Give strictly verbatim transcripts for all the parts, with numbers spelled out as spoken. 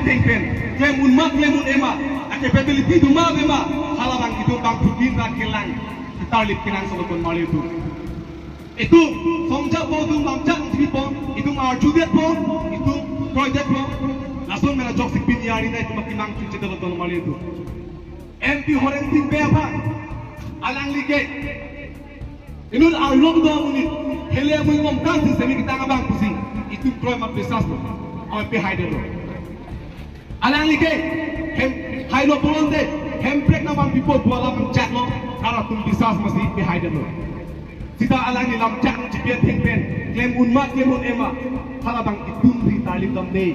Thengpen, klem un ma, klem un-e ma, a-capability do ma ave ma, halabang itum bangphutin ra kelang, ketarlip kenangsot lo ton marli atum. Itum songja po, itum lamchak nangchipon, itum arjudetpo, itum kroidetpo, lason mena joksi pini arni ta itum akemang chunchedetlo ton marli atum. M P Horen Sing Bey aphan, alangli ke inut arlo do amonit, hele amonit ngom kan si semi ketang abang pusi, itum kroi ma biswas lo, oi pehaidetlo. Alangli ke, hem, hailo pulote, hemprek nangvangpipo pu alam chaklo, karo atum biswas masi pehaidetlo. Seta alangli lamchak nangchipi athengpen, klem un ma, klem un-e ma, halabang itum ri tarlip damde.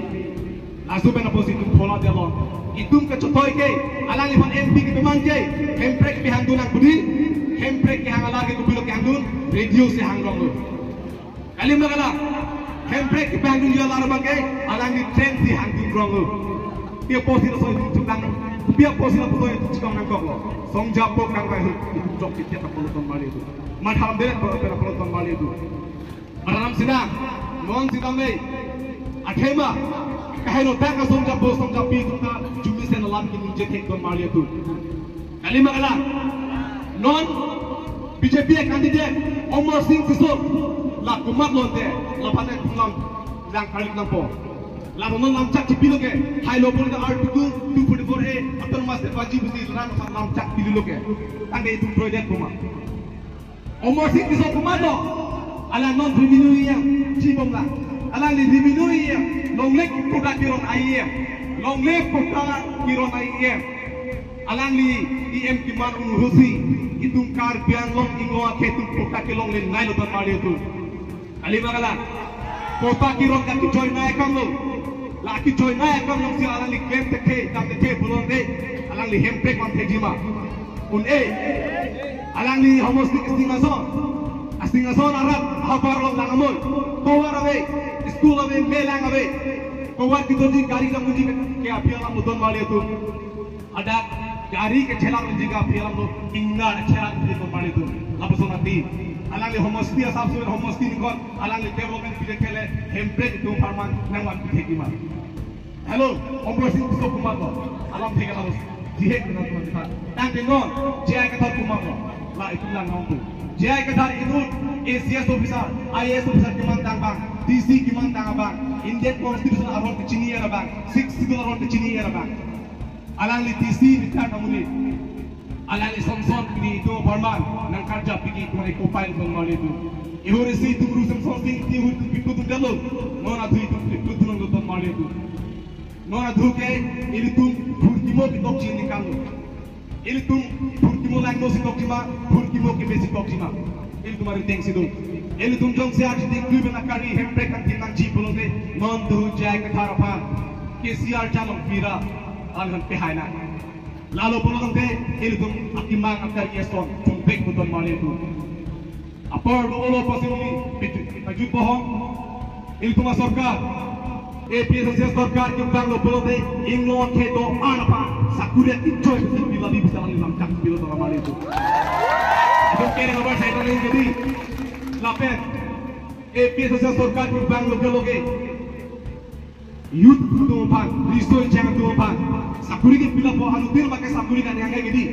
Laso pen apotsi itum phola delo. Itum kachethoi ke, alangliphan M P kepeman ke, hemprek kepehangdun nang pudi, hemprek kehang alar ke kopilo kehangdun, radio si hang rong lo. Kali ma kalang, hemprek kepehangdunji alar abang ke, alangli train si hangdun rong lo. Pi apotsi laso itum chukang, pi apotsi laso itum chukang nangkoklo. Songja po kangvai ahut, itum jok ketiak apot lo ton marli atum. Matha dam deret apot lo ton marli atum. Maram sina, non sina me. Athema, kaheno ta ka songja po songja pi atum ta, jumi sen alam kiningje thek ton marli atum. Kali ma kalang. Non B J P a-candidate Amarsing Tisso, la komat lote, la pate kulam lang kali nangpo. La non lamchak chipilo ke, hailo pulote Article two forty-four A, autonomous state vangji pusi ran lamchak pililo ke. Tangte itum kroidet komat. Amarsing Tisso komatlo, alang non revenue E M chibom la. Alangli revenue E M, longle kota kiron E M, longle kota kiron E M. Alangli E M keman un ahutsi, itum Karbi Anglong inglo akhei atum kota kelonglenei lo ton marli atum. Kali ma kalang. Kota kiron ke kechoinei akam lo. La kechoinei akam alongsi alangli klem thekthe, dam thekthe pulote, alangli hemprek vang thekji ma? Un-e. Alangli homosti ke Singhason. A-Singhason arat havar along lang amoi. Tovar ave, school ave, melang ave. Tovar kedoji, gari damji ke, ke aphi alam lo ton marli atum. Hadak gari kechelangji ke aphi alam lo, ingnar chelangji ton marli atum. Lapuson ati. Alangli homosti asap suwen homosti ningkon, alangli development pide kele, hemprek itum apharman nangvan pithekji ma? Hello, Amarsing Tisso komatlo, alam thek alam jihek na teman kita. Tangte non, J I Kathar komatlo, la itum lang nangtu. J I Kathar inut A C S officer, I A S officer kemantang abang, D C kemantang abang, Indian Constitution aron kechini abang, Sixth Schedule aron kechini abang. Alangli D C retired amonit. Alangli sonson pini itum apharman nangkarjap pini itum eco-pilot ton marli atum. Ihur isi itum Rusem Sonsing, itum ihur itum piput atum dalo. Non adhu itum piput atum ton marli atum. Non adhu ke ilitum phurkimo ketok chini kang. Ilitum phurkimo langno si tokji ma, phurkimo keme si tokji ma? Ilitum arideng si do. Ilitum jongsi arjuding klui bena kari hemprek kangthim nangji pulote, non adhu J I Kathar aphan, K C R chalong pira, alhan pehai nang. Lalo pulo tangte, ilitum akemang akari eson, chumbek pu ton marli atum. Apor do olo possibly, paju, paju pohong, ilitum asorkar, A P H L C asorkar kevanglo pulote, inglo akhei do-an aphan, sakuri kechoi pusi pila bi bisa lang lamchak pilo ton marli atum. Itum kere nomor saya tadi jadi, lapen, A P H L C asorkar kevanglo ke loge. Youth atum aphan, riso ejang atum aphan, sakuri kepi lapo, anutin make sakuri kaningje ke di.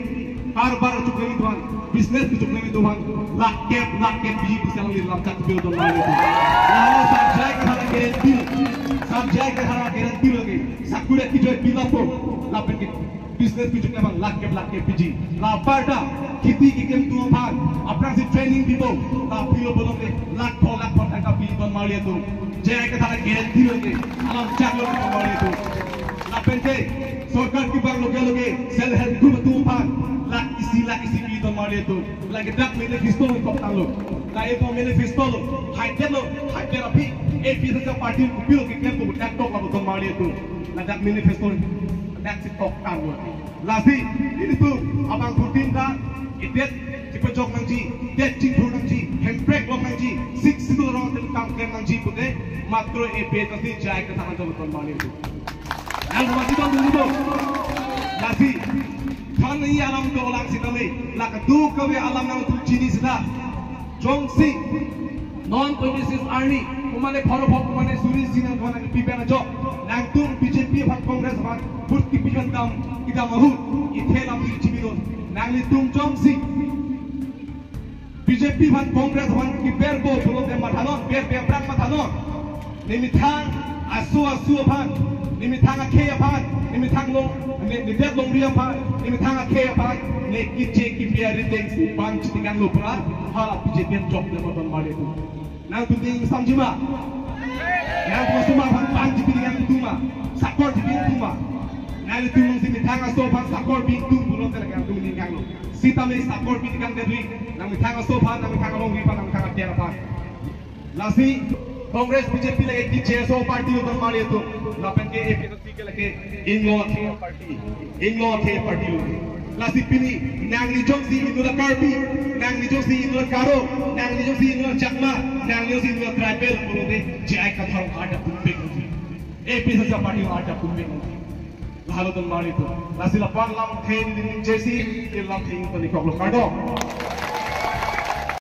Karbar chukle atum aphan, business chukle atum aphan, lakh kep, lakh kep piji pusi alangli lamchak pilo ton marli atum. Lalu sar J I Kathar guarantee, sar J I Kathar guarantee lagi. Sakuri kechoi pi lapo, lapen ke business pi chukle abang lakh kep lakh kep piji. La parta kheti keklem atum aphan, aphrangsi training pipo, la pilo bolong ke lakh pho lakh pho taka piji ton marli atum. J I Kathar guarantee lo ke, alamchak lo ton marli atum. Lapen ke sorkar kevanglo ke loge self help group atum aphan lakh isi lakh isi piji ton marli atum. Lake dak manifesto lo tok tanglo. La epo manifesto lo, haidet lo, haidet aphi, A P H L C party kopilo keklem ko dak tok lo ton marli atum. La dak manifesto lo, dak si tok tanglo. Lasi, ilitum abangphutin ta, idet chipajok nangji, det chingthur nangji, hemprek long nangji, Sixth Schedule rong atum kam klem nangji pute, matro A P H L C J I Kathar anchot ton marli atum. Nang mati bang dulu dong. Lasi, than ni alam dolang sitame, la kadokave alam nangtum chini sita. Jongsi, non twenty-six arni, Mane pharo phok mane suri isi nangtum aphan nangkepi pen ajok, nangtum B J P aphan Congress aphan vote kepi pen dam kedam ahut, ithe lam si chimidun. Nanglitum jongsi B J P aphan Congress aphan keberbo pulote mathanon, berbe aphrang mathanon. Nemethang aso aso aphan, nemethang akhei aphan, nemethang long, ne, nedet longri aphan, nemethang akhei aphan, ne keche kepi arideng si bang chitikanglo pura, hala B J P anchok le maton male tu. Nangtum ding samji ma? Nangtum asoma aphan bang chitikang tum ma? Sakor chitikang tum ma? Nanglitum si methang aso aphan sakor pi tum pulote lake nangtum ningkanglo. Sitame sakor pitikang derli, nangmethang aso aphan, nangmethang alongri aphan, nangmethang apiar aphan. Lasi Congress B J P lake keche aso party lo don mali atum. Lapen ke A P H L C ke lake inglo akhei party. Inglo akhei party lo. Lasi pini nangli jongsi inut a Karbi, nangli jongsi inut a Garo, nangli jongsi inut a Chakma, nangli jongsi inut a tribal pulote J I Kathar adap pumpek nangji. A P H L C party adap pumpek nangji. Lahelo don mali atum. Lasi lapu-an lamthe neli ning jesi, lamthe ingtoni koklo kardom.